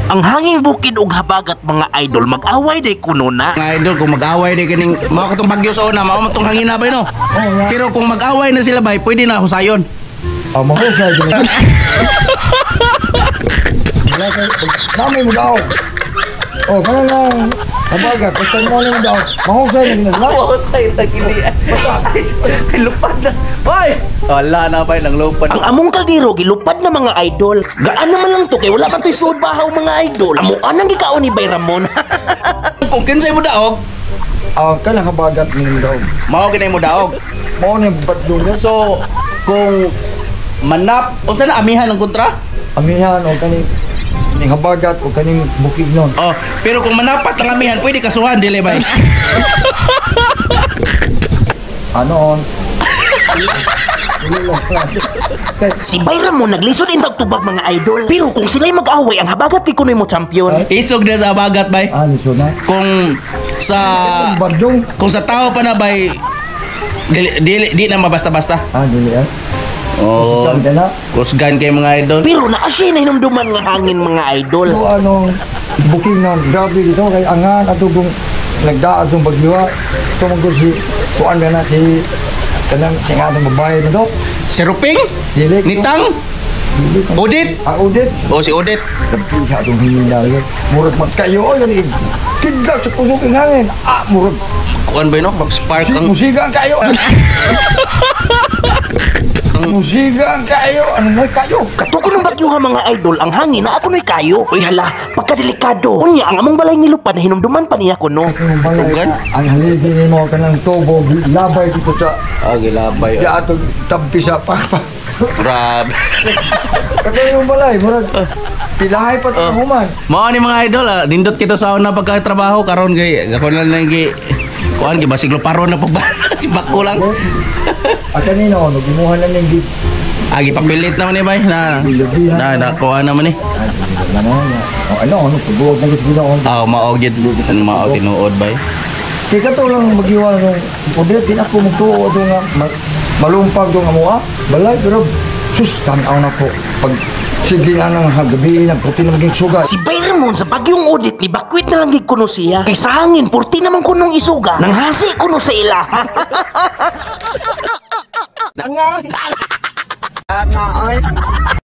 Ang hanging bukid ug habagat, mga idol, mag-away day kuno na. Mga idol, kung mag-away di kining mao katong bagyo sa una, mao man tong hangina bay, no. Pero kung mag-away na sila bay, pwede na husayon. Ah, mahusay din. Wala kay nami mo daw. Oh, kana lang. Habagat, basta mo lang daw. Mahusay na sila. Husay na gini. Lupad na. Bay. Wala na bay nang lupad. Ang among kaldero gilupad na, mga idol. Gaan naman lang to kay wala man to'y suod bahaw, mga idol. Amo anang gikaon ni Bay Ramon. Kung kinsay mo daog, Ah, kana habagat ni mo daw. Mao ginay mo daog. Mao ni badlong niya. So kung manap unsa na amihan ang kontra? Amihan o kaning ning habagat o kaning bukid nun. Oh, pero kung manapat ang amihan, pwede kasuhan dili bay. Ano on? Dili lang. Kay Si Bay Ramon naglisod intag tubag, mga idol. Pero kung sila'y mag-away, ang habagat kay kuno'y mo champion. Isog na sa habagat bay. Ah, lisod na. Kung sa Badlong. Kung sa tao pa na bay, dili, dili, di na mabasta-basta. Ah, dili ah. Oh, Kusgan ka na. Kusgan kay mga idol. Pero naa siya nahinumduman nga hangin, mga idol. So ano, booking na grabe dito kay angan ato kung nagdaad tong bagyo. Tumugod si kuan na si kanang si nga atong babae na to. Si Ruping? Dili. Nitang? Dili. Odit? Ah, Odit. O si Odit. Tapi sa atong hingin yun. Murag magkayo o yun. Kidlat sa kusog ang hangin. Ah, murag. Kuan ba no? Spark Si, ang musiga ang kayo. Musiga ang kayo. Ano na kayo? Kato ko ng bagyo nga, mga idol, ang hangin na ako no'y kayo. Uy hala, pagkadelikado. Unya, ang among balay nilupad na hinumduman pa niya ko no. Ang balay, Tugan? ang haligi nimo kanang tubo labay dito sa Ah, gilabay. di atong tampi sa papa. Grabe. Kato yung balay, murag pilahay pa itong human. Mao ni mga idol, ah, nindot kita sa una pagkatrabaho karon kay ako na lang gi kuan gi basig luparon na pag si bako lang. At kanino, nagimuha na ning gig. Ah, gipapilit naman ni bay na. Na na kuan naman ni. Ay, na na na. Oh, ano, ano, pagbuwag na gid ginaon. Ah, mao gyud, mao tinuod bay. Kay kato lang magiwa nung poder din ako magtuo do nga malumpag do nga mua. Balay pero sus tan-aw na po. Pag sige na nang gabi nang puti na maging sugat. Si Bay Ramon sa bagyong Odette ni bakwit na lang gid kuno siya. Kay sa hangin, purti naman kunong isuga. Nanghasi kuno sa ila.